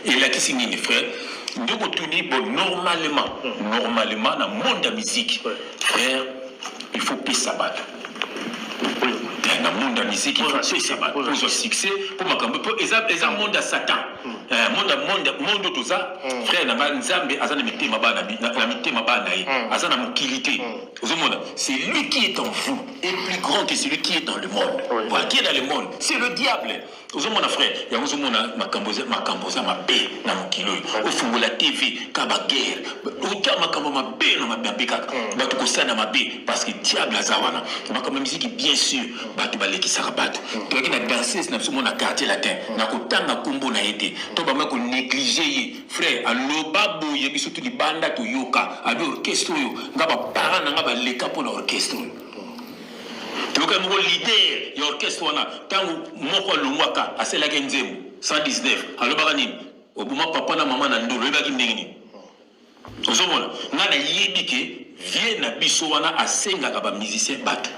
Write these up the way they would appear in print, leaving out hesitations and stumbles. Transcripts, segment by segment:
Elakisi nini, frère? Ndenge otuni, bon, normalement na monde ya musique, frère, il faut pesa bato. Na monde ya musique, il faut pesa bato, ozwa succès, mpo makambo, mpo eza monde ya Satan. Monde oyo toza, frère na nga, Nzambe aza na mitema bana, na mitema bana na ye, aza na mokili te. Ozomona, c'est lui qui est en vous est plus grand que celui qui est dans le monde. Voilà, qui est dans le monde, c'est le diable. Ozomona, frère, yango ozomona makambo eza mabe na mokili oyo. Ofungola TV, ka baguerre, ota makambo mabe na mabe kaka, bato kosala mabe, parce que diable aza wana. Makambo ya miziki, bien sûr, bato balekisaka bato. Toyaki na danseuse na biso mo na Quartier Latin, na kotanga nkombo na ye te, to bamai konégliger ye. Frère, aloba boye, biso to libanda toyoka, abi orchestre oyo, nga baparent na nga baleka mpo na orchestre oyo. Toyoka moko leader ya orchestre wana, ntango moko alongwaka, asalaki nzembo 119, alobaka nini? Oboma papa na mama na ndolo, oyebaki ndenge nini? Ozomona, nga nayebi ke vie na biso wana asengaka bamusicien bato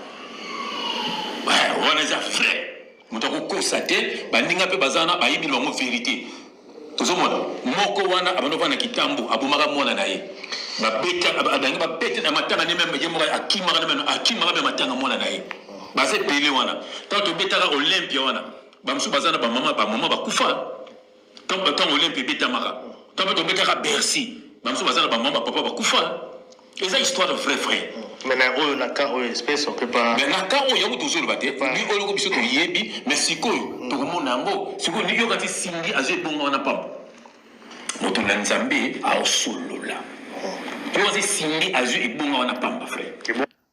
wana, eza vrai, moto akokosa te. Baninga mpe baza wana, bayebi bango vérité. Tozomona moko wana abanda kovanda na kitambo, abomaka mwana na ye, babeta adangi, babete na matanga ne même, ye moko akimaka ne même, akimaka mpe matanga mwana na ye. Baza ebele wana. Ntango tobetaka Olympia wana, bamosusu baza na bamama bakufa. Ntango Olympia ebetamaka, ntango mpe tobetaka Bercy, bamosusu baza na bamama, bapapa bakufa. Eza histoire vrai, frère. Mais na oyo, na cas oyo espèce, on peut pas. Mais na cas oyo, yango tozoloba te. Bi oyo biso toyebi, mais sikoyo tokomona yango sikoyo. Yoka ti Cindy azwi ebongo wana pamba, moto na Nzambe aosolola. Yoka ti Cindy azwi ebongo wana pamba, frère.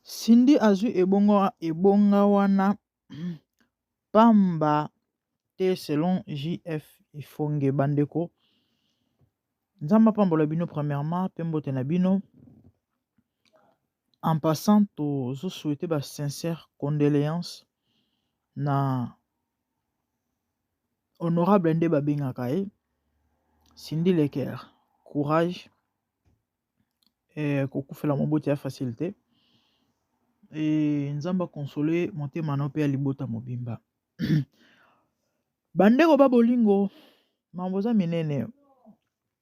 Cindy azwi ebonga wana pamba te, selon JF Ifonge. Bandeko, Nzambe apambola bino premièrement, mpe mbote na bino. En passant, tozosouhaiter ba sincère condoléance na honorable nde babengaka ye Cindy Leker. Courage, kokufela moboti ya facile te. E Nzambe akonsole motema na yo mpe ya libota mobimba. Bandeko ba bolingo, mambo eza minene.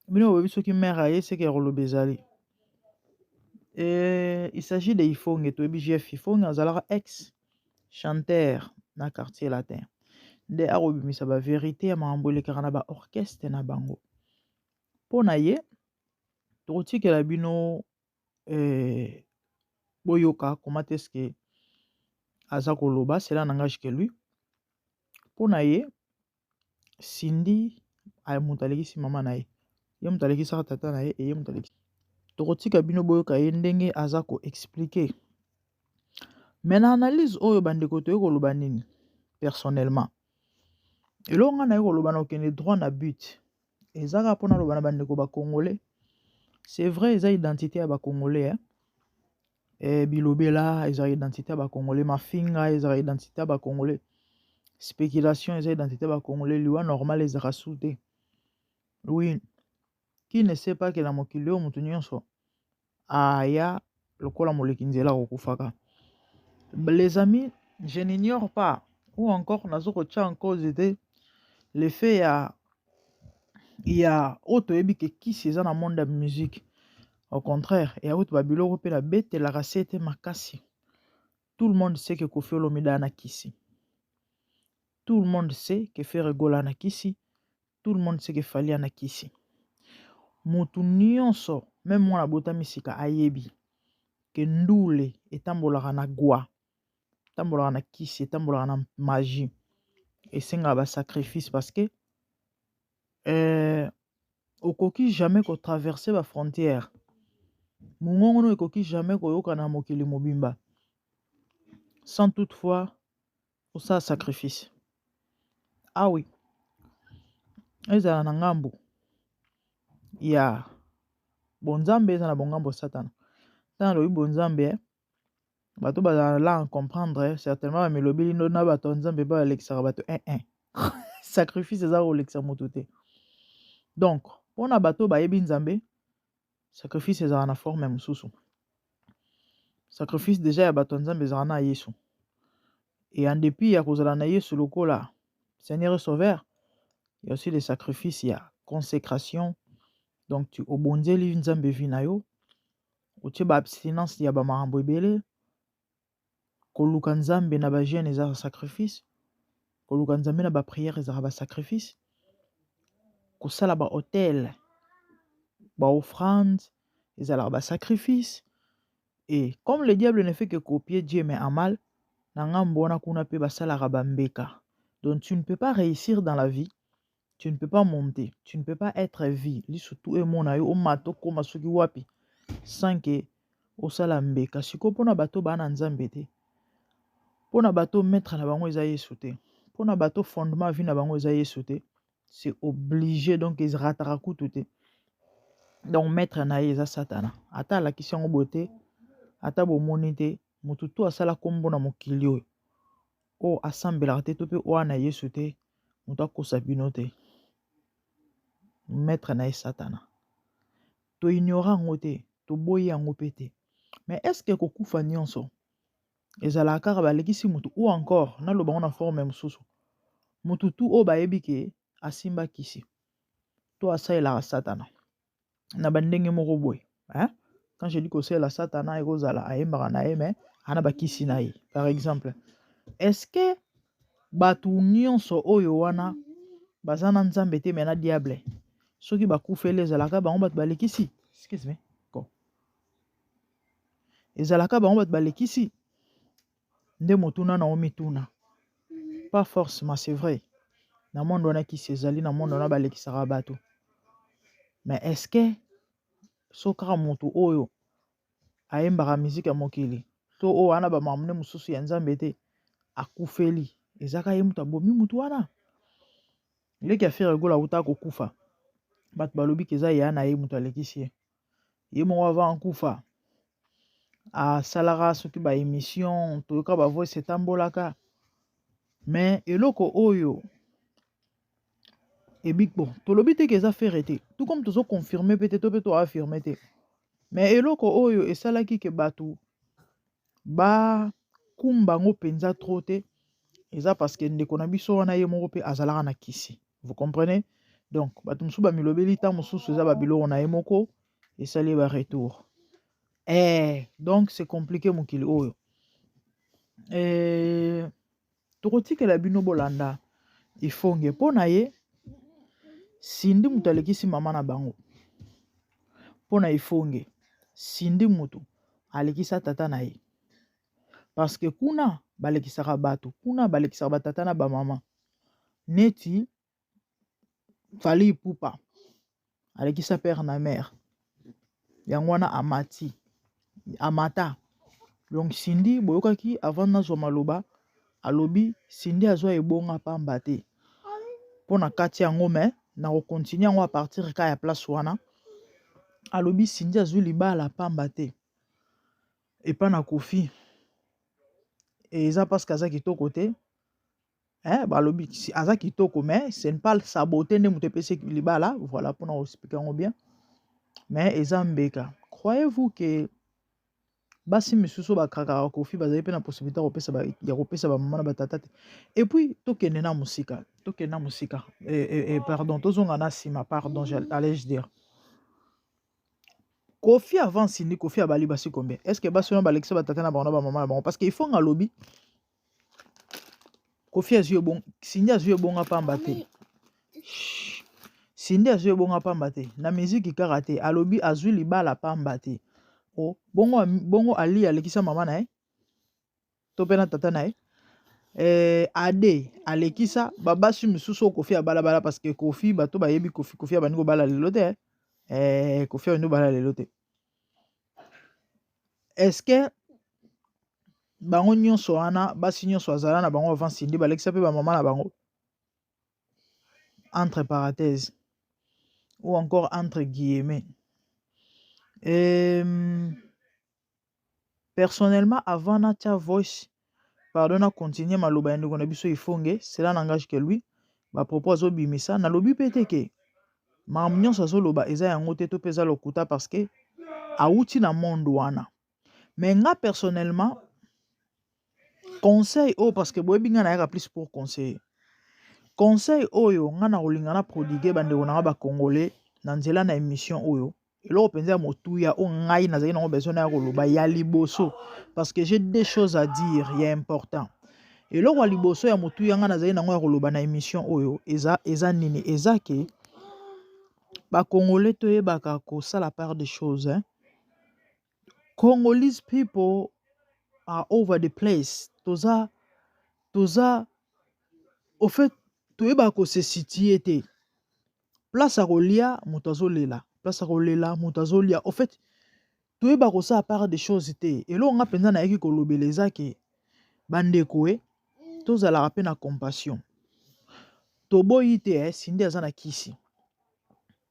Bino boyebi, soki mare aye, seke ya koloba ezali. Il s'agit de Ifonge. Toyebi JF Ifonge, azalaka ex chanteur na Quartier Latin, nde akobimisa bavérité ya makambo elekaka na baorchestre na bango. Mpo na ye, tokotikela bino boyoka comment est-ce que aza koloba. Cela n'engage que lui. Mpo na ye, Cindy moto alekisi mama na ye, ye moto alekisaka tata na ye, eye moto alekisi. Tokotika bino boyoka ye ndenge aza koexpliquer. Mais na analyse oyo, bandeko, toye koloba nini? Personnellement, eloko nga naye koloba, na kokende droit na but, eza kaka mpona loba na bandeko bacongolais. C'est vrai, eza identité ya bacongolais, eh? Bilobela ezala identité ya bacongolais, mafinga ezala identité ya bacongolais, spéculation eza identité ya bacongolais, liwa normal ezalaka su te. Oui, qui ne sait pas ke na mokili oyo, moto nyonso aya lokola moleki nzela, akokufaka. Les amis, je n'ignore pas ou encore nazo kotia en cause te le fait ya oyo toyebi ke kisi eza na monde ya musique. Au contraire, eya kutu babiloko mpe nabetelaka se te makasi. Tout le monde sait que Koffi Olomide aa na kisi, tout le monde sait que Ferre Gola na kisi, tout le monde sait que Fally na kisi. Motu nyonso, même mwana abotami sika, ayebi ke ndule etambolaka na gwa, etambolaka na kisi, etambolaka na magie, esengaka basacrifice, parce que okoki jamais kotraverser bafrontière, mongongo ekoki jamais koyoka na mokili mobimba sans toutefois osala sacrifice. Ah oui, ezala na ngambu ya bonzambe, eza na bongambo ya Satana. Ntango alobi bonzambe, bato bazala là en comprendre certainement, bamilobi lino na bato ya Nzambe balekisaka bato 1 sacrifice, eza kolekisa moto te. Donc mpona bato bayebi Nzambe, sacrifice ezala na forme mosusu. Sacrifice déjà ya bato ya Nzambe ezala na Yesu, et en dépit ya kozala na Yesu lokola Seigneur et Sauveur, il y a aussi les sacrifices ya Consécration, donc tu obonzeli Nzambe vie na yo, otie ba abstinence ya ba makambo ebele, koluka Nzambe na ba jeûne ezalaka sacrifice, koluka Nzambe na ba prière ezalaka ba sacrifice, kosala ba autel, ba offrande ezalaka ba sacrifice. Et comme le diable ne fait que copier Dieu mais en mal, na ngambo wana kuna pe basalaka ba mbeka. Donc tu ne peux pas réussir dans la vie, tu ne peux pas monter, tu ne peux pas être vie, lisu tout emona yo omata okoma soki wapi sans que osala mbeka. Sikoyo mpona bato baa na Nzambe te, mpona bato maître na bango eza Yesu te, mpona bato fondement vie na bango eza Yesu te, c'est obligé, donc erataka kutu te. Donc maître na ye eza Satana, ata alakisi yango boye te, ata bomoni te, motu tu asala kombo na mokili oyo oyo asambelaka te to mpe oyo na Yesu te, moto akosa bino te, maître na ye Satana. To ignore yango te, toboyi yango mpe te, mais est ce que kokufa nyonso ezalaka kaka balekisi motu, ou encore naloba yango na forme mosusu, motu tu oyo bayebi ke asimba kisi to asalelaka Satana na bandenge moko boye, hein? Quand je dis kosalela Satana, ekozala ayembaka na ye mais ana bakisi na ye par exemple. Est-ce que bato nyonso oyo wana baza na Nzambe te mais na diable, soki bakufeli ezalaka bango bato balekisi? Excuse me, ko ezalaka bango bato balekisi nde motuna na omituna? Pas forcément. C'est vrai, na monde wana kisi ezali, na monde wana balekisaka bato, mais est-ce que so kaka motu oyo ayembaka miziki ya mokili to oyo wana bamamune mosusu ya Nzambe te akufeli, ezaka ye moto abomi motu wana? Leki ya Ferre Gola auta kokufa, bato balobi ke eza ya na ye moto alekisi ye. Ye moko avant akufa asalaka soki ba émission, toyoka ba voice etambolaka, mais eloko oyo ebi, bon, tolobi te ke eza Ferre te, tout comme tozoconfirme mpe te to mpe toaffirme te, mais eloko oyo esalaki ke bato bakumba yango mpenza trop te, eza parce que ndeko na biso wana ye moko mpe azalaka na kisi, vous comprenez? Donc bato mosusu bamilobeli ntango mosusu eza babiloko na ye moko esali ye baretour. Donc c'est compliqué mokili oyo. Tokotikela bino bolanda Ifonge. Mpo na ye, Cindy moto alekisi mama na bango. Mpo na Ifonge, Cindy moto alekisa tata na ye, parce que kuna balekisaka bato, kuna balekisaka batata na bamama, neti Fally Ipupa alekisa père na mère, yango wana amati amata. Donc Cindy, boyokaki avant nazwa maloba, alobi Cindy azwa ebonga pamba te. Mpo na kati yango, mais na kocontinue yango à partir ka ya place wana, alobi Cindy azwi libala pamba te epa na Koffi, eza parce que aza kitoko te. Eh, balobi aza kitoko, mais ce n'est pas sa beauté nde moto epesi libala. Voilà, mpona koexpliquer yango bien, mais eza mbeka. Croyez-vous que basi misusu bakrakaka Koffi bazali mpe na possibilité ya kopesa bamama na batata te? Et puis tokende na mosika, tokende na mosika, pardon, tozonga na nsima, pardon, allais-je dire. Koffi avant Cindy, Koffi abali basi combien? Est ce que basi wana balekisa batata na bango na bamama na bango? Parce que il faut nga alobi Koffi azwi ebonga, Cindy azwi ebonga pamba te. Cindy azwi ebonga pamba te na miziki kaka te, alobi azwi libala pamba te. O bongo, bongo Ali alekisa mama na ye to mpe na tata na ye? Ade alekisa babasi misusu oyo Koffi abalabala, parce que Koffi, bato bayebi Koffi, Koffi abandi kobala lelo te. Koffi abandi kobala lelo te. Est ce que bango nyonso wana, basi nyonso azala na bango avant Cindy, balekisa mpe bamama na bango? Entre parenthèses ou encore entre guillemets. Personnellement, avant natia voice, pardon, na continue maloba ya ndeko na biso Ifonge, cela n'engage que lui. Bapropos azobimisa, nalobi mpe te ke makambo nyonso azoloba eza yango te to mpe eza lokuta, parce que awuti na monde wana. Mais nga personnellement, conseil oyo, parce que boyebi nga nayaka plus pour conseiller. Conseil oyo nga na kolinga na prodigue bandeko na nga ba congolais na nzela na émission oyo, eloko mpenza ya motuya oyo ngai nazali nango besoin na ya koloba ya liboso, parce que j'ai deux choses à dire ya important. Eloko ya liboso ya motuya ngai nazali nango ya koloba na émission oyo eza nini? Eza ke ba congolais toyebaka kosala part des choses, hein? Congolese people are over the place. Toza au fait toyebaka kose situer te. Place ya kolia moto azolela, place ya kolela moto azolia. Au fait toyebaka kosala part des choses te. Eloko nga mpenza nayaki kolobela eza ke bandeko tozalaka mpe na compassion. Toboyi te Cindy aza na kisi,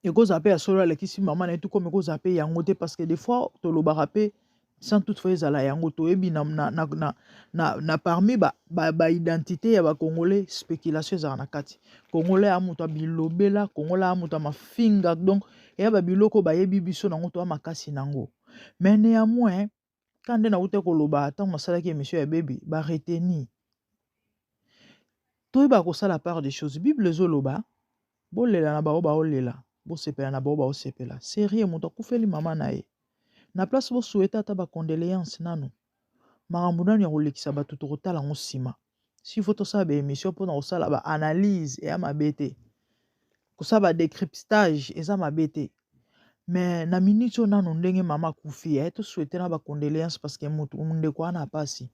ekozala mpe ya solo alekisi mama na ye, to comme ekozala mpe yango te, parce que des fois tolobaka mpe sans toutefois ezala yango. Toyebi na parmi baidentité ya bacongolais, spéculation ezala na kati. Congolais ya moto ya bilobela, congolais ya moto ya mafinga, donc eya babiloko bayebi biso nango, toya makasi nango. Mais néanmoins, ka nde nauta koloba ntango nasalaki émission ya bebi baretenir, toyeba kosala part des choses. Bible ezoloba: bolela na bao baolela, bosepela na bao baosepela. Sérieux, moto akufeli mama na ye, na place bosouhaiter ata bacondoléance nanu, makambo nanu ya kolekisa bato tokotala yango nsima. S'il faut tosala baémission mpona kosala baanalyse, eya mabe te. Kosala badécryptage eza mabe te. Mais na minute oyo nanu ndenge mama akufi, tosouhaiter na bacondoléance, parce que motu ndeko wana apasi.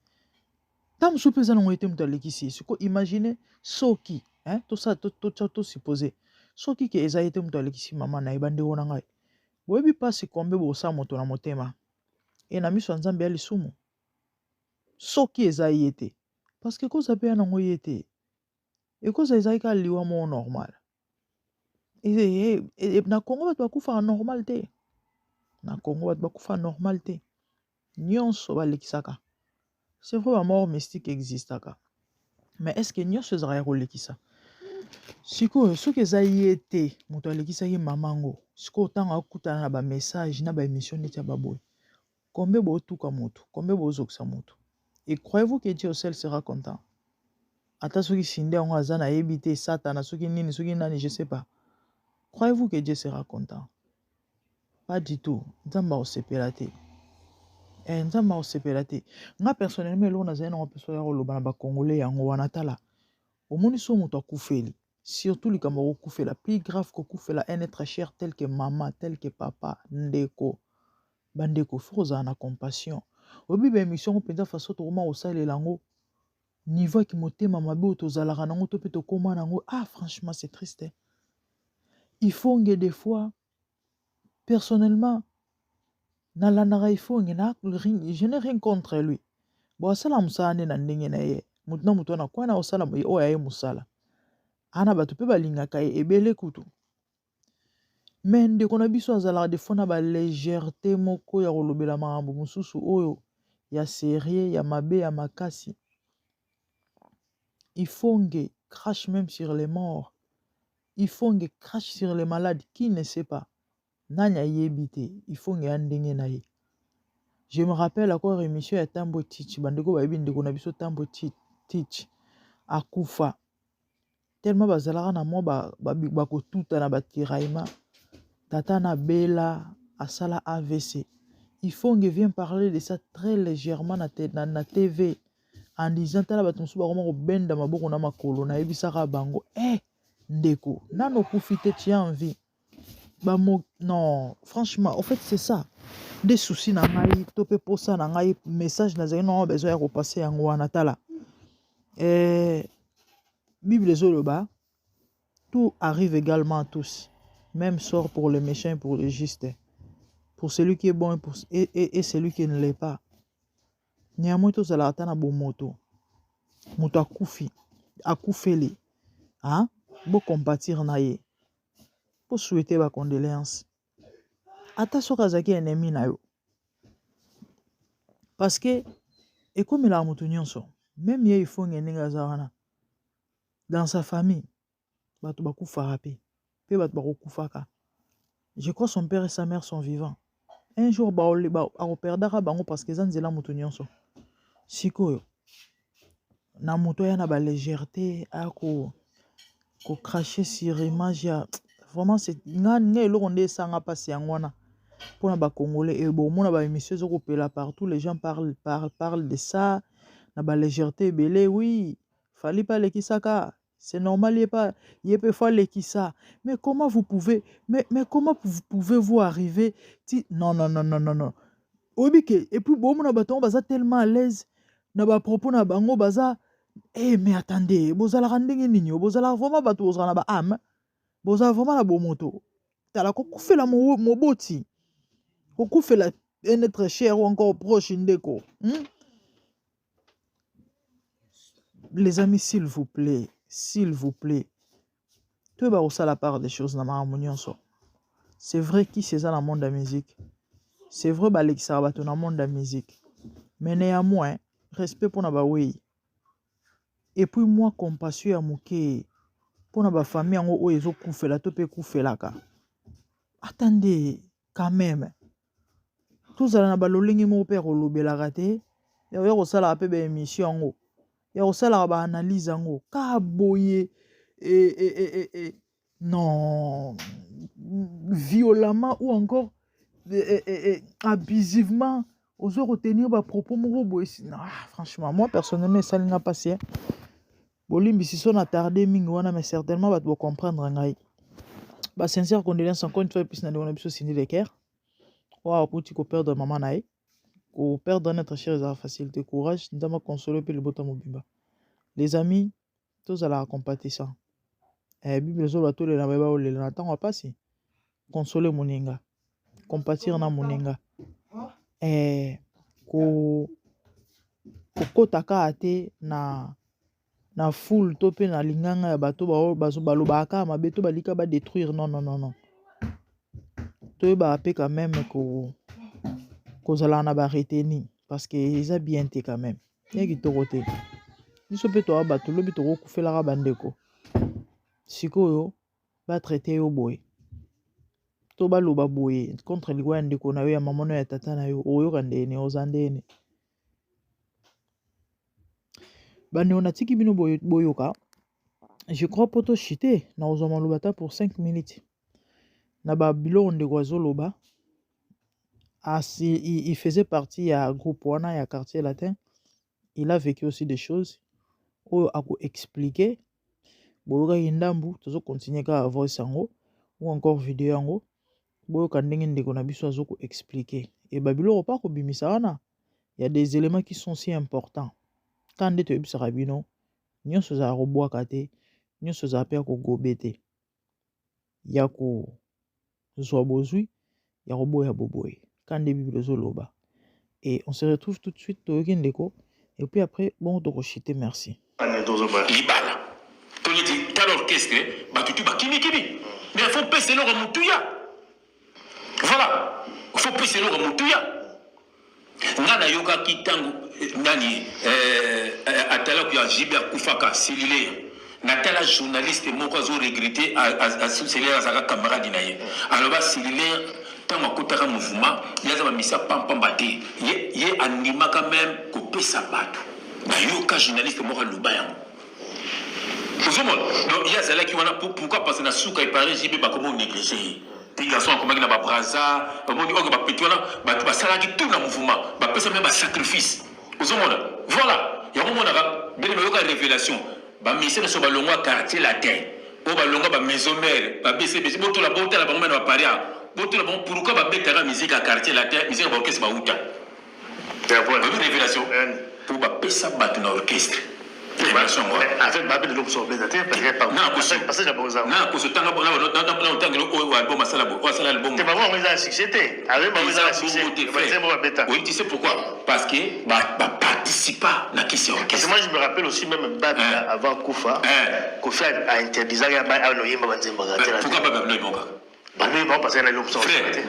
Ntango mosusu mpe eza nango ye te moto alekisi ye. Siko imagine soki tosala, tosuppose soki ke eza ye te moto alekisi mama na ye. Bandeko na ngai, boyebi mpasi kombe bosala moto na motema e na miso ya Nzambe ya lisumu soki eza ye te, parce que ekozala mpe ya nango ye te, ekozala ezalaki kaka liwa moko normal. Na Congo bato bakufaka normal te, na Congo bato bakufaka normal te, nyonso balekisaka. C'est vrai, bamort mystique existaka, mais est ce que nyonso ezalaka ya kolekisa? Sikoyo soki eza ye te moto alekisaki mama yango, sikoyo ntango akutana na bamessage na baémission neti ya baboye, kombe bootuka moto, kombe bozokisa moto. Et croyez-vous que Dieu seul sera content? Ata soki Cindy yango aza, nayebi te, satana soki nini, soki nani, je sais pas, croyez-vous que Dieu sera content? Pas du tout. Nzambe akosepela te. Nzambe akosepela te. Nga personnellement, eloko nazali nango mpe ya koloba na bacongolais yango wana. Tala, omoni so moto akufeli, surtout likambo ya kokufela, plus grave kokufela un être cher tel que mama, tel que papa, ndeko. Bandeko, faut kozala na compassion. Oyebi baémission ngo mpenza, façon tokoma kosalela yango, niveau ya motema mabe oyo tozalaka nango to mpe tokóma nango, ah, franchement c'est triste. Il faut nge des fois, personnellement nalandaka Ifonge na, je n'ai rien contre lui. Bo asala mosala nde na ndenge na ye. Motu na motu wana kwana osala oyo aye mosala ana, bato mpe balingaka ye ebele kutu. Mais ndeko na biso azalaka des fois na balégèreté moko ya kolobela makambo mosusu oyo ya sérieux, ya mabe, ya makasi. Ifonge crache même sur les morts, Ifonge crache sur les malades. Qui ne sait pas? Nani ayebi te Ifonge ya ndenge na ye? Je me rappelle encore émission ya Tambo Tich. Bandeko bayebi ndeko na biso Tambo Tich, akufa tellement bazalaka na mwa bakotuta na batiraillement. Tata na bela asala AVC. Ifonge vient parler de ça très légèrement na TV en disant: tala, bato mosusu bakoma kobenda maboko na makolo. Nayebisaka bango, ndeko nano okufi te, tu as envie bamo. Non, franchement, en fait c'est ça nde souci na ngai to mpe posa na ngai. Message nazali nango besoin ya kopasser yango wana. Tala, Bible ezoloba: tout arrive également à tous, même sort pour les méchants et pour les justes, pour celui qui est bon et celui qui ne l'est pas. Néanmoins tozalaka ata na bomoto. Moto akufi, akufeli, hein? Bocompatir na ye, bosouhaiter bacondoléance, ata soki azalaki ennemi na yo, parce que ekomelaka moto nyonso. Même ye Ifonge ndenge aza wana, dans sa famille bato bakufaka mpe bato bakokufaka. Je crois son père et sa mère sont vivants. Un jour akoperdaka bango, parce que eza nzela moto nyonso. Sikoyo na moto aya na balégèreté aya ko Ko cracher sur image ya vraiment c'est nga nga eloko nde esanga mpasi yango wana mpona ba congolais. Et bomona ba émission ezokopela partout, les gens parlent, parlent, parlent de ça na ba légèreté ebele. Oui, Fally mpe alekisaka, c'est normal, ye pa ye mpe faut alekisa. Mais comment vous pouvez, mais comment vous pouvez-vous arriver ti? Non, non, non, non, non, non. Oyebi ke, et puis bomona bato yango baza tellement à l'aise na ba propos na bango baza. Eh, mais attendez, bozalaka ndenge nini? Bozalaka vraiment bato, bozala na ba âme, bozala vraiment na bomoto. Tala, kokufela moboti, kokufela un être cher ou encore proche, ndeko, Les amis, s'il vous plaît, s'il vous plaît, toyeba kosala part des choses na makambo nyonso. C'est vrai, kisi eza na monde ya musique, c'est vrai, balekisaka bato na monde ya musique, mais néanmoins, respect mpona bawei et puis mwa compassion ya moke mpona ba famille yango oyo ezokufela to mpe ekufelaka. Attendez quand même, tozala na balolenge moko mpe ya kolobelaka te, ya kosalaka mpe ba émission yango, ya kosalaka ba analyse yango kaka boye e, non, violemment ou encore abusivement, ozo retenir ba propos moko boye. Ah, franchement, moi personnellement, esalinga mpasi. Bolimbisi so na tarde mingi wana, mais certainement bato bo comprendre ngai. Ba sincère condoléance encore une fois epesi na ndeko na biso Cindy Le Cœur oyo akuti ko perdre mama na ye. Ko perdre un être cher ezala facile te. Courage, Nzambe a console mpe libota mobimba. Les amis, tozalaka compatissant. Bible ezoloba tolela bayeba olela na ntango ya pasi. Console moninga, compatir na moninga, kokota kaka te na foule to mpe na linganga ya bato balobaka kaka mabe to balika ba détruire. Non, non, non, non, toyebaka mpe quand même kozala na ba retenue, parce que eza bien te quand même, ya kitoko te. Biso mpe toya bato, lobi tokokufelaka bandeko. Sikoyo ba traite yo boye to baloba boye contre liwa ya ndeko na yo, ya mama no, ya tata na yo, oyoka ndeni? Oza ndeni? Bandeko, natiki bino boyoka. Je crois po toshite na kozwa maloba ata pour 5 minutes na babiloko ndeko azoloba. Il faisait partie ya groupe wana ya Quartier Latin. Il a vécu aussi des choses oyo ako expliquer. Boyokaki ndambu, tozo continue kaka voice yango ou encore video yango. Boyoka ndenge ndeko na biso azoko expliquer e babiloko mpa kobimisa wana. Ya des éléments qui sont si importants ka nde toyebisaka bino. Nyonso ezala kobwaka te, nyonso ezala mpe ya kogobe te, ya kozwa bozwi, ya koboya boboye ka nde Bible ezoloba. Et on se retrouve tout de suite, toyoki ndeko et puis après bongo tokoshite. Merci. Libala to neti tala orchestre, bato tu bakimikimi, mais faut pesa eloko motuya. Voilà, faut pesa eloko motuya. Nga nayokaki ntango nani atalaku ya JB akufaka, selile natala journaliste moko azo regretter. Selile azalaka camarade na ye. Aloba selile ntango akotaka mouvement, ye aza bamisa pampamba te, ye andimaka même kopesa bato. Nayoka journaliste moko aloba yango, ozomona. Donc ye azalaki wana. Pourquoi? Parce que na suka epare JB bakoma o néglige ye te. Garçon akomaki na babraza, bamoni oyo bapeti wana, bato basalaki tout na mouvement, bapesa même ba sacrifice, ozomona. Voilà, yango monaka bene bayoka révélation. Ba musicien nyonso balongwa Quartier Latin, oyo balongwa ba Maison Mère, babcbc, botola, botala bango mena baparia, botola bango pourquoi babetaka musique ya Quartier Latin, musique ya ba orchestre bauta. Oyebi révélation mpo bapesa bato na orchestre, révélation yango. Na koso tanga na otangelo oyo album asala boye, oyo asala album. Oui, tu sais pourquoi? Parce que ba participa na kisi ya orchestre. Moi, je me rappelle aussi même Babia, hein, avant Kufa, hein. Kofi a interdit ya ba no yimba banzemba. Pourquoi Babia no yimba? Bano yimba parce que na l'option. Frère,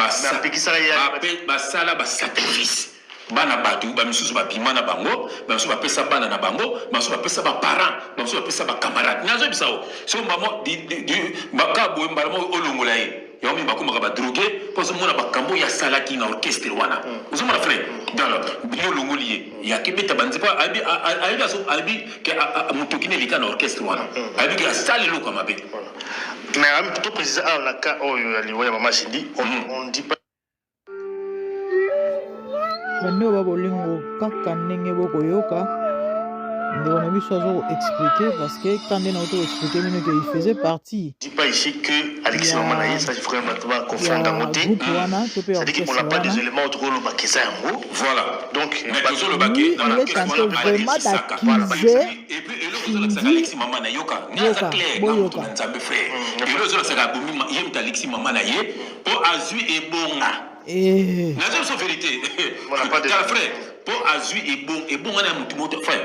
basala ba sacrifice. Bana bato bamisusu babima na bango, bamisusu bapesa bana na bango, bamisusu bapesa baparent, bamisusu bapesa bacamarade. Nazoyebisa yo so mbamo kaka boye, mbala moko olongola ye. Yango mingi bakomaka badrogue mpo azomona bakambo oyo asalaki na orchestre wana. Ozomona, frère, donc bino olongoli ye, yakebeta banzi mpo ayebi, ayebi ke motoki na eleka na orchestre wana, ayebi ke asala eloko ya mabe. Mais to préciser awa, na cas oyo ya liwa ya mama Cindy, on dit pas. Bandeko ba bolingo, kaka ndenge bokoyoka ndeko na biso azo koexpliquer, parce que ka nde nauti koexpliquer bino ke il faisait partie dit pas ici que Alexis mama na ye, ça il faut quand même bato baconfondre yango te. Groupe wana to mpe C'est-à-dire qu'on n'a pas des éléments tokoloba eza yango. Voilà. Donc mais tozoloba ke il est en train vraiment d'accuser. Et puis eloko ozolakisaka Alexis mama na yoka nga aza clair na moto na Nzambe, frère. Eloko ozolakisaka, abomi ye, moto alekisi mama na ye mpo azwi ebonga. Nazo biso vérité, tala frère, mpo azwi ebonga na motu moto. Frère,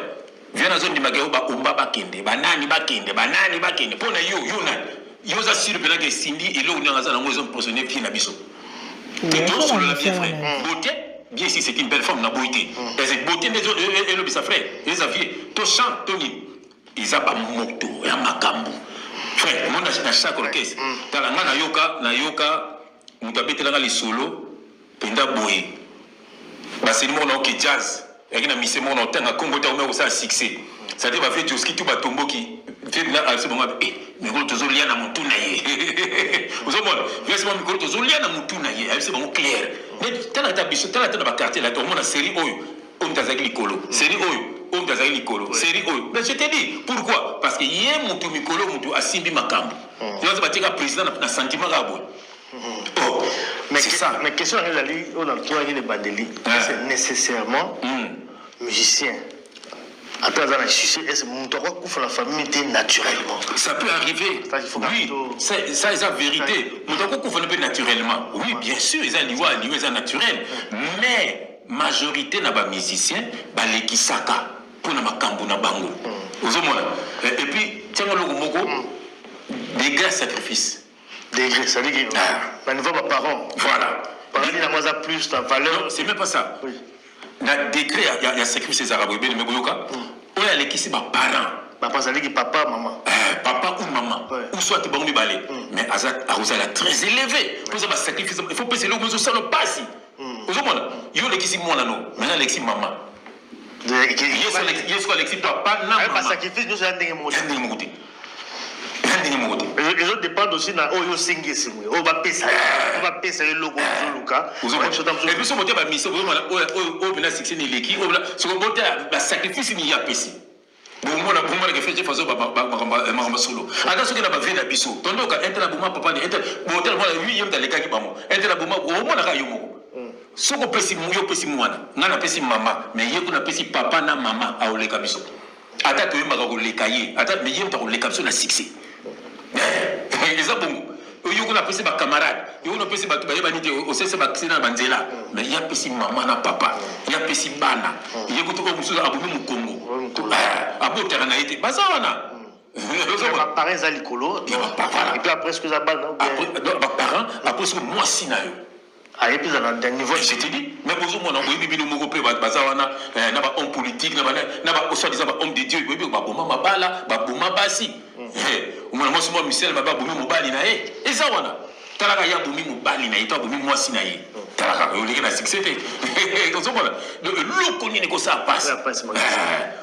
viens, nazondimaka yo, baomba bakende, banani bakende, banani bakende mpo na yo. Yo nani? Yo oza sûr mpenaka esindi eloko ndenge aza nango, ezoimpressionne vie na biso. Tosolola bien, frère. Beauté, bien si c'est une belle femme, na boyi te. Eza beauté nde elobisa, frère, eza vie to chant to nini, eza bamoto ya makambo, frère. Mona na chaque orchestre, tala nga, nayoka moto abetelanga lisolo mpenza boye, baseli moko na OK Jazz, eyaki na mise moko na otanga Kongo te, akomi kosala succès, c'est-à-dire bavieux Joski tu batomboki na alisi bango, eh, mikolo tozolia na motu na ye. Ozomona vieux, mikolo tozolia na motu na ye, ayebisi bango clair. Tala ata biso, tala ata na baquartier la, omona série oyo, oyo moto azalaki likolo, série oyo, oyo moto azalaki likolo, série oyo. Mais je te dis pourquoi: parce que ye motu mikolo, motu asimbi makambo yo, batika président na sentiment kaka boye. Oh, mais c'est ça. Mais question na ezali oyo na toyaki na ebandeli: est nécessairement musicien ata aza na succès, est moto akokufa na famille te naturellement? Ça peut arriver. Ça, il faut oui, plutôt- ça eza vérité, moto akokufa mpe naturellement, oui, bien sûr, eza liwa, liwa eza naturel, mais majorité na bamusicien balekisaka mpona makambo na bango. Ozomona, et puis tianga eloko moko, degré ya sacrifice. Degré, c'est à dire que Ah. na niveau baparent, Voilà. parent nango aza plus na valeur. Non, c'est même pas ça. Oui. Na degré ya sacrifice ezalaka boye, bene me boyoka, oyo alekisi baparent. Papa, c'est-à-dire que papa, maman. Papa ou maman, ou soit bango mibale, mais aza akozala très élevé mpo eza basacrifice. Il faut pesa eloko ezosala pasi. Ozomona, yo olekisi mwana no, maintenant alekisi mama. Ye soki alekisi papa na mama, basacrifice nyonso ya ndenge moko. Ya ndenge moko te, ya ndenge moko te. Ezodépendre aussi na oyo osengi, esengo oyo bapesa yo, oyo bapesa yo, eloko ozoluka. Et puis so bote bamission, bozomona oyo mpena succès ni eleki oyo, soko bote basacrifice ni ye apesi, bomona, bomona ke frère fazo makambo solo. Ata soki na bavie na biso, tondoka un tel aboma papa ni un tel, botala mwana wi, ye moto alekaki bango, un tel aboma, omonaka yo moko. Soki opesi, yo opesi mwana, ngai napesi mama, mais ye kuna apesi papa na mama, aoleka biso. Ata toyembaka koleka ye ata, mais ye moto akoleka biso na succès. Eza bongo. Yo kuna apesi bacamarade, yo kuna opesi bato bayebani te, osalisa bakisi na banzela, mais ye apesi mama na papa, ye apesi bana. Ye kutu oyo mosusu abomi mokongo, abotaka na ye te, baza wana. Baparent eza likolo. Ya baparent. Et puis après, soki eza bana ou bien baparent, après soki mwasi na yo. Ayebi ezala na niveau. Je te dis, mais bozomona, boyebi bino moko mpe, bato baza wana na bahomme politique, na ba soi-disant bahomme de Dieu, boyebi baboma mabala, baboma basi. Omona mwasi mwa misele mabe, abomi mobali na ye, eza wana. Talaka, ye abomi mobali na ye to abomi mwasi na ye, talaka oleki na succès te. Ozomona, donc eloko nini ekosala pasi?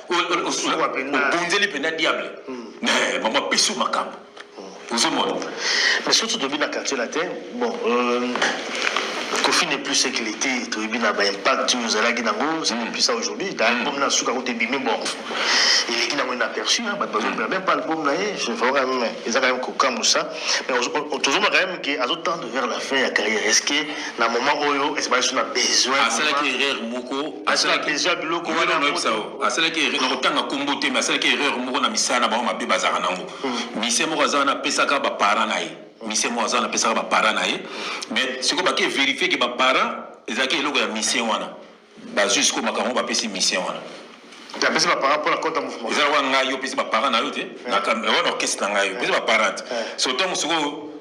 Obonzeli mpenza diable, mama apesi yo makambo, ozomona. Mais surtout toyebi na Quartier Latin, bon, Kofi n'est plus ce qu'il était. Toyebi na baimpact oyo ozalaki nango, c'est plus ça aujourd'hui. Album na suka kote ebimi, bon, eleki nango inaperçu, bato bazobela même pas album na ye. Je vois quand même, eza quand même kokamwisa, mais tozomona quand même ke azotendre vers la fin ya carrière. Est ce que na moment oyo est ce baso na besoin? Asalaki erreur moko. Asalaki besoin biloko wana. Asalaki erreur na kotanga kombo te, mais asalaki erreur moko na misala na bango mabe bazalaka nango. Mise moko aza wana, apesaka baparent na ye. Mise moko aza wana, apesaka baparent na ye, mais sikoyo bake vérifier ke baparent ezalaki eloko ya mission wana, bazwi sikoyo makambo bapesi mission wana. Apesi baparent mpona compte ya mouvement. Eza lokola ngai, yo opesi baparent na yo te, wana orchestre na ngai, opesi baparent te. So ntango sikoyo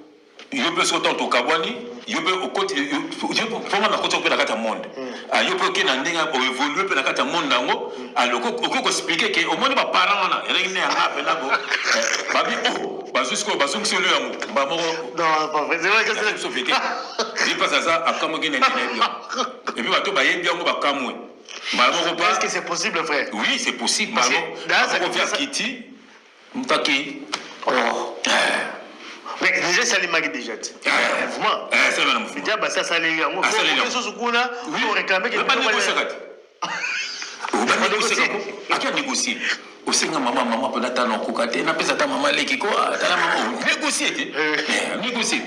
Yo mpe soki ntango tokabwani, yo mpe okoti, mpo nga nakoti mpe na kati ya monde. Ah, yo mpe oke na ndenge oevolue mpe na kati ya monde yango. Alors okoki koexplike ke omoni baparent wana elaki nde yanga mpe nabo babi o bazwi sikoyo bazongisi olo yango mbala moko biso vete ye mpasi aza akamwaki na ndenge nayebi yango et puis bato bayebi yango bakamwe mbala moko pa. Est-ce que c'est possible, frère? Oui, c'est possible. Mbala moko via kiti mutaki. Oh. Mais déjà esalemaki déjà ti mouvement. Esalema na mouvement. Déjà basi asaleli yango. Asaleli yango. Lisusu kuna oreklame ke banegociaka te. Banegociaka ko ata négocie. Osenga mama, mama mpona ata nakoka te, napesa ata mama leki ko, tala mama, négocie te, négocie.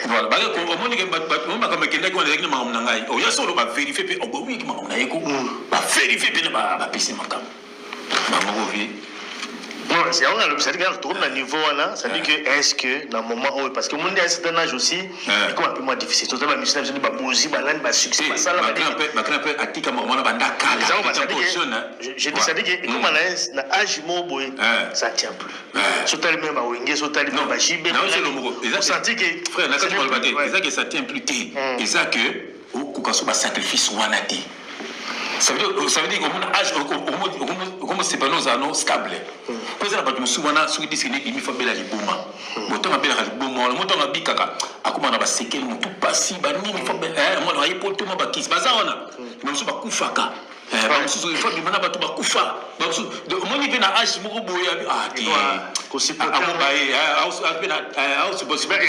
Voilà, bake omoni ke bato makambo ekendaki wana ezalaki na makambo na ngai oya solo baverifie mpe obowiki makambo na ye ko baverifie mpe na bapesi makambo bango kovi. Non, c'est on a le c'est-à-dire que tokomi na niveau wana, c'est-à-dire que est-ce que na moment oyo, parce que monde à un certain âge aussi, comme un peu moins difficile, toza ba musiciens na biso babozi banani ba succès basala. Bakran mpe atika makambo wana banda kala. Jeune, je dis, c'est-à-dire que comme na âge moko boye, ça tient plus. So tali même bawenge, so tali même ba JB, osenti que frère, na kati koloba te, eza que ça tient plus te, eza que okoka so basacrifice wana te. Ça veut dire komona âge okomosepana, ozala no stable, mpo eza na bato mosusu wana soki disque nde ebimi, fa bela liboma. Motongo abelaka liboma wana, motongo abikaka, akóma na basekele, motu pasi banini, fa mwana aye po toma bakisi baza wana. Bamosusu bakufaka, bamosusu fa bima na bato bakufa, bamosusu omoni mpe na âge moko boye te. Amobaye.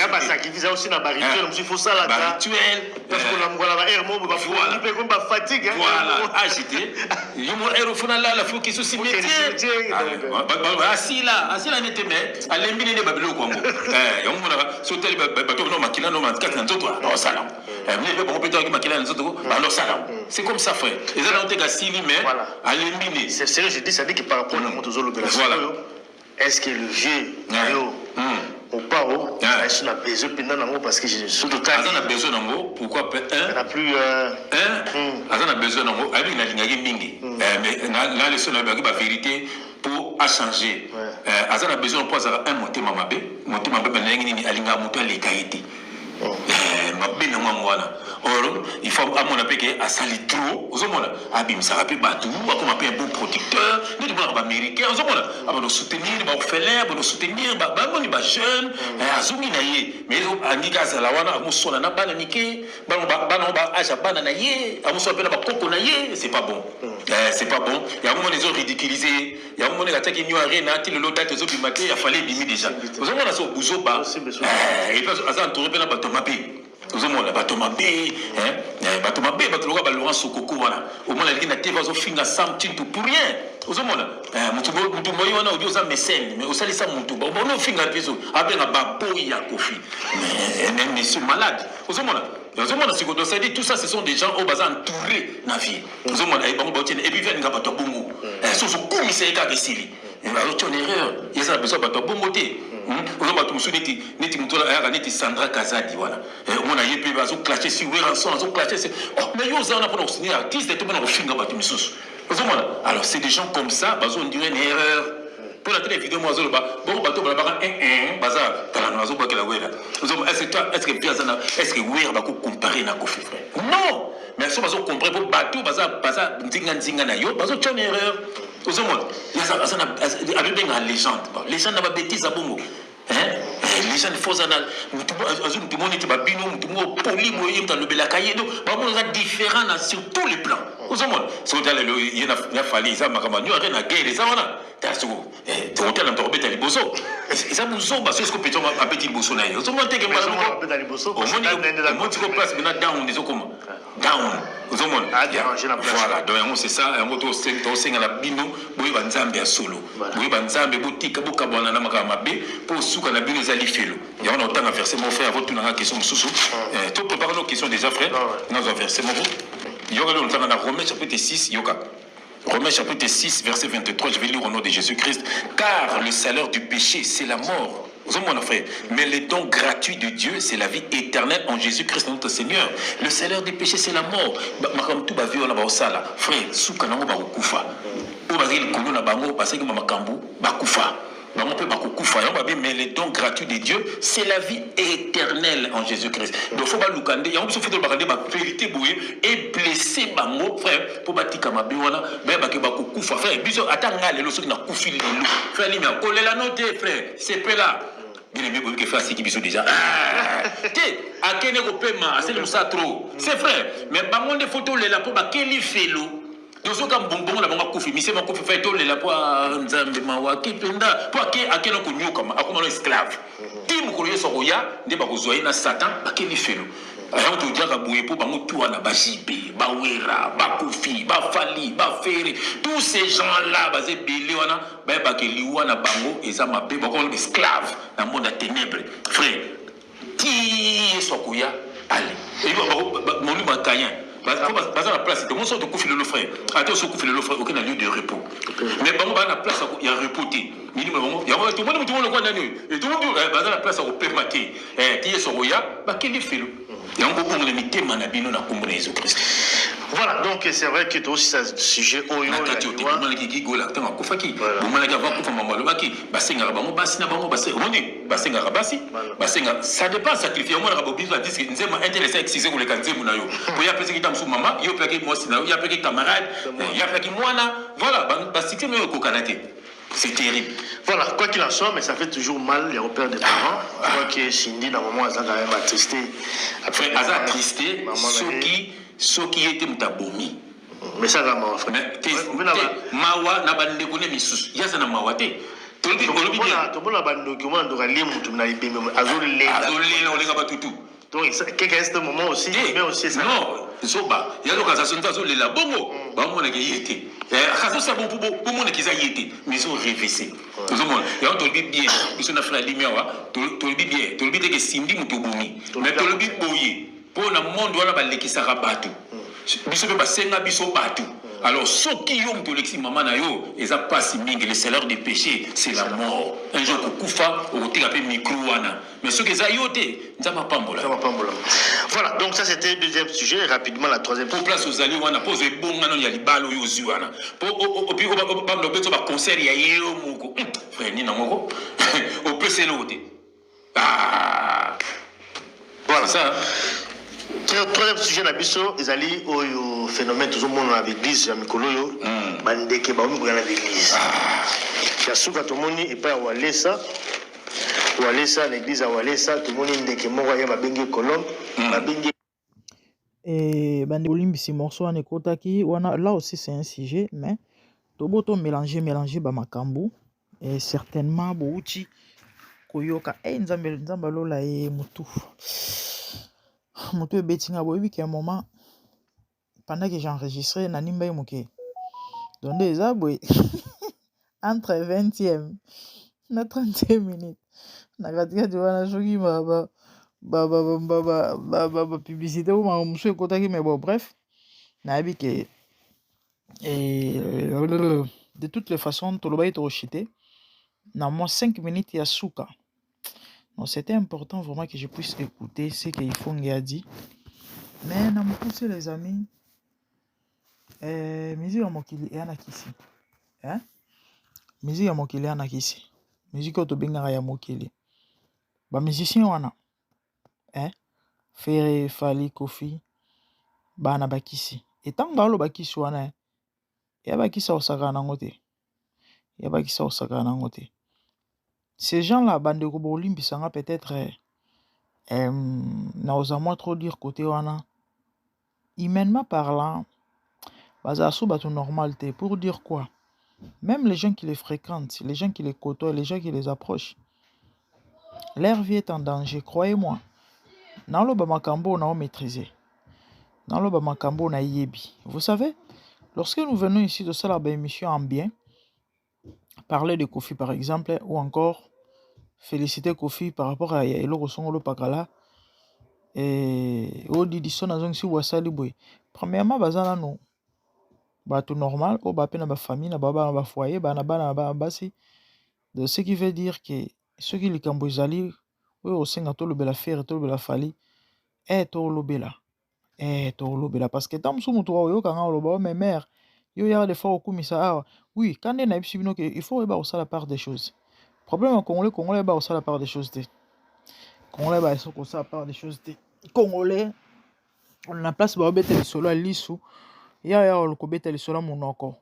Basacrifice aussi na barituel mosusu faut salaka. Barituel. Parce que olamuka na baheure moko, bafungi mpe komi bafatigue. Voilà, âge te, yo mo heure fo nalala, fo kiso cimetière, asila asila nete, mais alembi nde babiloko yango. Yango monaka so otali bato no makila no kati na nzoto osala mine mpe bango mpe toyaki makila na nzoto bando osala yango. C'est comme ça, frère, eza nango te kasili, mais alembi nde. C'est ce que je dis, c'est-à-dire que par rapport na moto ozolobela sikoyo, est-ce que le vieux yo Mopao aza na besoin mpenza nango? Parce que surtout aza na besoin nango, pourquoi? Un na plus un, aza na besoin nango. Ayebi nalingaki mingi, mais na leso nayebaki bavérité mpo achanger. Aza na besoin mpo azalaka un motema mabe. Motema mabe ndenge nini? Alingaka moto aleka ye te. Mabe nango yango wana. Or il faut amona mpe ke asali trop. Ozomona abimisaka mpe bato, akoma mpe un bon producteur neti monaka baaméricain. Ozomona abando soutenir baorphelin, abando soutenir bamoni bajeune, azongi na ye, mais andika azala wana, amoswana na bana mike, bana ba âge ya bana na ye, amoswana mpe na bakoko na ye. C'est pas bon, c'est pas bon. Yango mona ezo ridiculiser ye. Yango mona atiaki New Arena, ti lelo date ezobima te, afale ebimi déjà. Ozomona so buzoba, et puis aza entouré mpe na bato mabe. Ozomona bato mabe, bato mabe, bato lokola balaurent Sokoko wana. Omona aleki na TV, azofinga Sam Tintu pour rien. Ozomona mutu moi wana odi oza mécène, mais osalisa mutu bona ofinga biso, abenga baboyi ya Kofi, mais monsieur malade. Ozomona, ozomona sikoyo. Donc c'est-à-dire, tout ça, ce sont des gens oyo baza entouré na vie. Ozomona bango baotiene, et puis alinga bato ya bongo. So ozokumisa ye kaka, esili, azotia na erreur. Eza na besoin bato ya bongo te. Oza bato mosusu neti moto ayaka neti Sandra Kazadi wana, omona ye mpe azoclashe si Werrason, azoclashe si, mais yo oza wana mpona kosoutenir artiste to mpona kofinga bato misusu? Ozomona, alors c'est des gens comme ça bazoinduire une erreur. Mpona tele video mo azoloba bongo, bato balobaka baza talano, azobwakela Wera. Ozomona, est ce que est ce que vie aza na, est ce que Wera bakocompare na Kofi, frère? Non, mais so bazocompare mpo bato baza nzinga nzinga na yo, bazotia na erreur. Ozomona abebengaka légende, légende na babêtises ya bongo. Légende fo oza na azwi motu moko neti babino, motu moko poli boye, ye moto alobelaka ye. Donc bamona eza différent na sur tous les plans. Ozomona soki otala lelo ye na Fally, eza makambo nio ake na guerre eza wana. Tala soko tokotala moto akobeta liboso, eza buzoba. So siko petit abeti liboso na ye, ozomona teke mbala moko omoni siko place mena down, ezokoma down. Ozomona, voilà. Donc yango, c'est ça. Yango tosengela bino, boyeba Nzambe ya solo, boyeba Nzambe, botika bokabwana na makambo mabe, mpo suka na bino eza lifelo. Yango na otanga verset moko, frère, akotunanga question mosusu. To prépare nos questions déjà, frère. Nazwa verset moko, yoka lelo, otanga na Romains chapitre 6. Yoka Romains chapitre 6, verset 23, je vais lire au nom de Jésus-Christ. Car le salaire du péché, c'est la mort. Mon frère. Mais le don gratuit de Dieu, c'est la vie éternelle en Jésus-Christ notre Seigneur. Le salaire du péché, c'est la mort. Makambo tu bavi wana baosala. Frère, suka nango bakokufa. Oyo bazali likolo na bango, basalaki makambo, bakufa. Bango mpe bakokufa. Yango babi, mais le don gratuit de Dieu, c'est la vie éternelle en Jésus Christ. Donc faut baluka nde yango. Biso faut tolobaka nde bavérité boye, eblesse bango, frère, mpo batika mabe wana, bayebake bakokufa. Frère, biso, ata nga lelo, soki nakufi lelo, frère Limi akolela no te. Frère, sepela, bien aimé. Boyebi ke frère aseki biso déjà te, akende kopema, asali mosala trop, c'est frère. Mais bango nde faut tolela mpo bakeli felo. Tozoka mbongo na bango, akufi misema, akufi fai, tolela mpo Nzambe mawa, ake mpenza mpo ake, akende konyokama, akoma no esclave ti mokolo Yesu akoya nde bakozwa ye na Satan, bakeli felo. Yango todiaka boye mpo bango tu wana, baJB, baWerra, baKofi, baFally, baFerre, tous ces gens là baza ebele wana, bayebaka liwa na bango eza mabe, bakoma no esclave na monde ya ténèbre, frère, ti Yesu akoya. Ale molimo ya Caïn, baza na place te. Moso tokufi lelo, frère, ata oso okufi lelo, frère, oke na lieu de repos, mais bango baza na place ya repos te. Milimo na bango yango tomoni motu moko lokola nani oyo, tomoni baza na place ya kopema te ti Yesu akoya, bakeli felo. Yango bobongola mitema na bino na nkombo na Yesu Kristo. Voilà, donc c'est vrai que toi aussi, ça sujet oyo. Na kati oyo te, bomonaki Gigola ntango akufaki, bomonaki avant akufa, mambo alobaki, basengaka bango basi na bango, omoni, basengaka basi, basenga, ça dépend sacrifice. Omonaka bobiso ya disque, nzembo intéressant, excuse koleka nzembo na yo, po ye apesaki ta mosusu mama yo, apesaki mwasi na yo, ye apesaki camarade, ye apesaki mwana. Voilà, basuccès na yo ekokana te, c'est terrible. Voilà, quoi qu'il en soit, mais ça fait toujours mal, il y a père des parents. Je crois que Cindy, dans moment, elle a quand même attristé. Après, aza attristé, soki ye te moto abomi. Mais ça va, mawa, frère. Mawa na bandeko ne misusu, ye aza na mawa te. Olobi bien. Tomona bandoki, omona ndoki alie mutu na ebembe, azolela. Azolela, olenga batutu. Donc quelque un moment aussi, mais aussi ça. Non, zoba yazokanisa so nte azolela bongo, bamonaka ye te, azosala bongo mpo bomonaka eza ye te, mais ezorevese. Tozomona yango, tolobi bien, biso na frère Alimi awa, tolobi bien, tolobi teke Cindy moto obomi, mais tolobi boye mpo na monde wana balekisaka bato, biso mpe basenga biso bato. Alors soki yo moto olekisi mama na yo, eza mpasi mingi. Le salaire du péché, c'est la mort. Un jour okokufa, okoteka mpe micro wana, mais soki eza yo te, Nzambe apambola. Nzambe apambola. Voilà, donc ça c'était le deuxième sujet. Rapidement, la troisième. Po place ozali wana, mpo ozwa ebongano ya libala oyo ozwi wana, po bamna obeti baconcert ya ye yo moko, frère, nini nango opesa eloko te. Ah. Voilà ça. Troisième sujet na biso ezali oyo phénomène tozomona na baeglise ya mikolo oyo, bandeke baomi koya na baeglise. Ya suka tomoni epai ya Walesa, Walesa, na église ya Walesa, tomoni ndeke moko aya, babengi colombe, babengi. Bande bolimbisi, morceau wana ekotaki wana. Là aussi, c'est un sujet, mais tobo to mélanger mélanger bamakambo. Et certainement bouti koyoka e Nzambe, Nzambe alola ye. Motu motu ebeti nga, boyebi ke un moment, pendant que j'enregistrais, nanimba ye moke. Donc nde eza boye, entre 20e na 30e minute, na katikati wana, soki bapublicité o makambo mosusu ekotaki. Mais bon, bref, nayebi ke de toutes les façons tolobaki tokoshite na mwa 5 minutes ya suka. Donc c'était important vraiment que je puisse écouter ce que Ifonge a dit. Mais na mokuse, les amis, musique ya mokili eya na kisi, eh? Musique ya mokili eya na kisi. Musique oyo tobengaka ya mokili, bamusicien wana, eh? Ferre, Fally, Kofi, bana bakisi. Etango baoloba kisi wana, ya bakisi akosakana nango te, ya bakisi akosakana nango te. Ces gens là, bandeko, bolimbisanga, peut-être naoza mwa trop dire côté wana. Humainement parlant, bazala so bato normal te. Pour dire quoi? Même les gens qui les fréquentent, les gens qui les côtoient, les gens qui les approchent, leur vie est en danger, croyez-moi. Naloba makambo nao maîtriser, naloba makambo nayebi. Vous savez, lorsque nous venons ici tosala baémission en bien, parler de Kofi par exemple, ou encore féliciter Kofi par rapport à eloko songolo pakala odidi so nazongisi wasali boye, premièrement baza nanu bato normal oyo bape na bafamille na bao, bana bafoyer, bana bana na basi. Donc ce qui veut dire que soki likambo ezali oyo osenga tolobela Ferre, tolobela Fally, e tolobela, e tolobela, parce que ntango mosusu moto oyoka nga oloba o mais mare yo yaka des fois okumisa awa. Oui, ka nde nayebisi bino ke il faut oyeba kosala part des choses. Problème ya congolais, congolais ayeba kosala part des choses te. Congolais ayeba kosala part des choses te. Congolais na place baobeta lisolo ya lisu, ya ya kobeta lisolo ya monoko.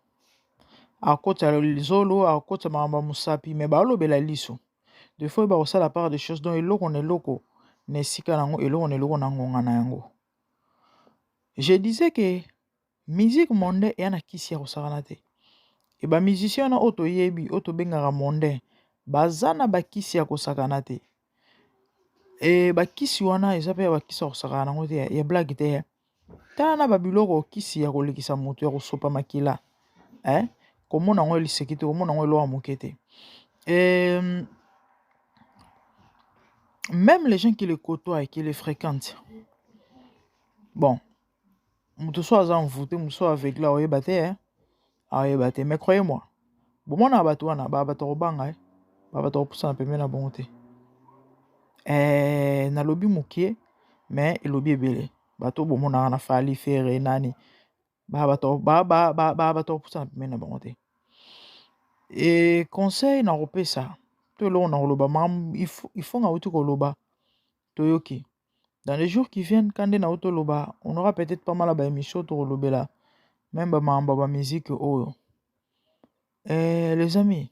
Akota zolo, akota makambo ya mosapi, mais baolobela lisu. Des fois oyeba kosala part des choses, donc eloko na eloko na esika nango, eloko na eloko na ngonga na yango. Je disais que musique mondain eya na kisi ya kosakana te. E ba musiciens wana oyo toyebi, oyo tobengaka mondain, baza na bakisi ya kosakana te. E bakisi wana eza pe ya bakisi ya kosakana nango te, ya blague te. Tala na ba biloko kisi ya kolekisa moto ya kosopa makila. Eh? Komona yango liseki te, komona yango eloko ya moke te. E, même les gens qui les côtoient et qui les fréquentent. Bon, moto so aza envoûté, moto so aveugle aoyeba te, eh? Aoyeba te. Mais croyez-moi, bomonaka bato wana, ba bato kobanga, eh? Ba bato kopusana pembeni na bango te. Eh, nalobi moke, mais elobi ebele. Bato bomonaka na Fally, Ferre, nani, ba bato ba ba ba ba bato kopusana pembeni na bango te. E conseil na kopesa to eloko na koloba, makambo il faut nauti koloba toyoki. Dans les jours qui viennent, quand na loba, on aura peut-être pas mal à ba émission to kolobela même ba makambo ba musique oyo. Eh, les amis,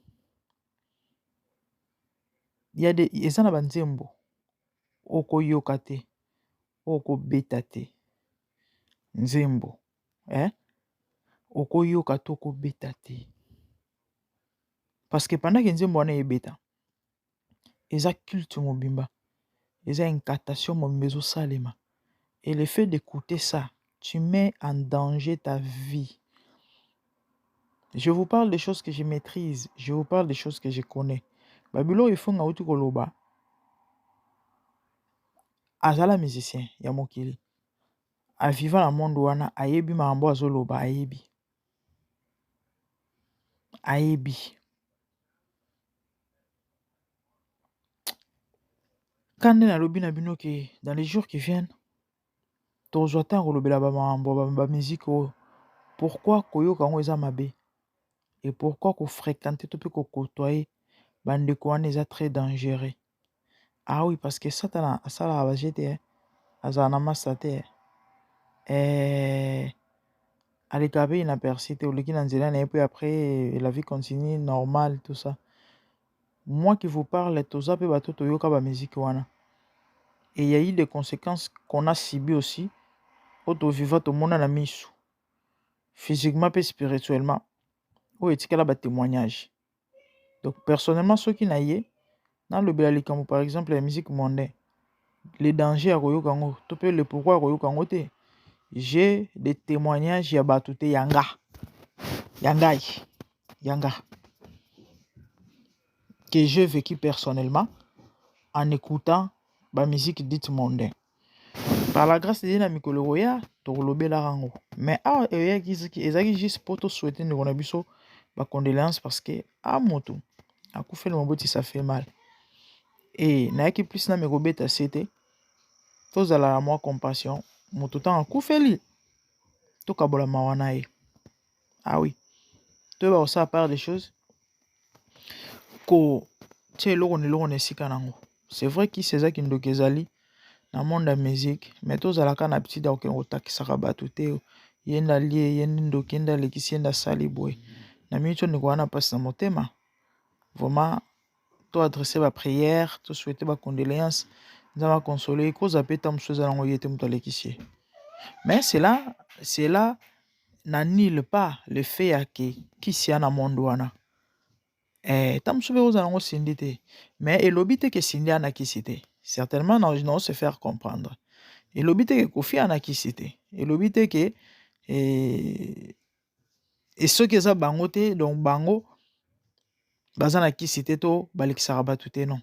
il y a des eza na ba nzembo okoyoka te, okobeta te. Nzembo, eh? Okoyoka te, okobeta te. Parce que pendant que nzembo wana ebeta, eza culte mobimba, eza incantation mobimba ezosalema. Et le fait d'écouter ça, tu mets en danger ta vie. Je vous parle des choses que je maîtrise, je vous parle des choses que je connais. Babilo il faut ngauti koloba. Azala musicien ya mokili. Aviva na monde wana, ayebi makambo azoloba, ayebi. Ayebi. Quand nalobi na bino ke dans les jours qui viennent, tozwa ntango kolobela ba makambo ba musique oyo. Pourquoi koyoka yango eza mabe? Et pourquoi kofréquenter to mpe kokotoyer bandeko wana eza très dangereux? Ah oui, parce que Satana asalaka ba jeu te, azala na masa te. Eh, aleka pe inaperçu te, oleki na nzela na ye pe après la vie continue normale, tout ça. Moi qui vous parle, toza pe bato toyoka ba musique wana. Et il y a eu des conséquences qu'on a subies aussi. Oyo toviva tomona na misu. Physiquement pe spirituellement. Oyo etikala ba témoignage. Donc personnellement soki na ye, nalobela likambo par exemple ya musique mondaine. Les dangers ya koyoka yango, to pe le pourquoi ya koyoka yango te. J'ai des témoignages ya bato te ya nga. Ya ngai. Ya nga. Que j'ai vécu personnellement en écoutant ba musique dite mondaine. Par la grâce de Dieu na mikolo koya tokolobelaka yango. Mais awa eyaki ezalaki juste po to souhaiter ndeko na biso ba condoléances parce que a moto akufeli moboti, ça fait mal. Et nayaki plus na mikobeta se te, tozala na mwa compassion, moto ntango akufeli tokabola mawa na ye. Ah oui, toyeba kosala part des choses, kotia eloko na eloko na esika nango. C'est vrai kisi eza kindoki ezali na monde ya musique, mais tozalaka na habitude ya kokende kotakisaka bato te, ye nde alie, ye nde ndoki, ye nde alekisi, ye nde asali boye. Na miniti oyo ndeko wana mpasi na motema, vraiment to adresser ba prière, to souhaiter ba condoléances, Nzambe akonsole ye, kozala pe ta mosusu eza nango ye te moto alekisi ye. Mais cela n'annule pas le fait ya ke kisi ya na monde wana. Eh, ta mosusu mpe kozala nango Cindy te, mais elobi te ke Cindy ana kisi te. Certainement na se faire comprendre. Elobi te ke Kofi ana kisi te. Elobi te ke eh, e soki eza bango te, donc bango baza na kisi te to balekisaka bato te, non.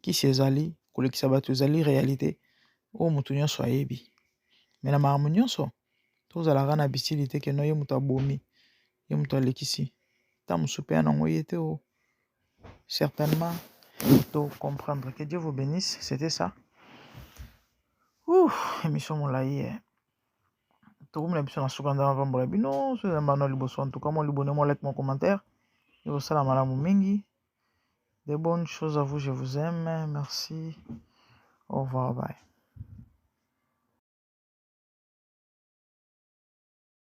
Kisi ezali, kolekisa bato ezali réalité oyo moto nyonso ayebi. Mais na makambo nyonso tozalaka na habitude te ke no ye moto abomi, ye moto alekisi. Ta mosusu mpe ya nango ye te o. Certainement to comprendre. Que Dieu vous bénisse, c'était ça. Ouh, émission molayi eh. Tokomi na biso na suka, Nzambe apambola bino. Soki eza mbano ya liboso, en tout cas mwa libone, mwa like, mwa commentaire ekosala malamu mingi. De bonnes choses à vous, je vous aime. Merci. Au revoir, bye.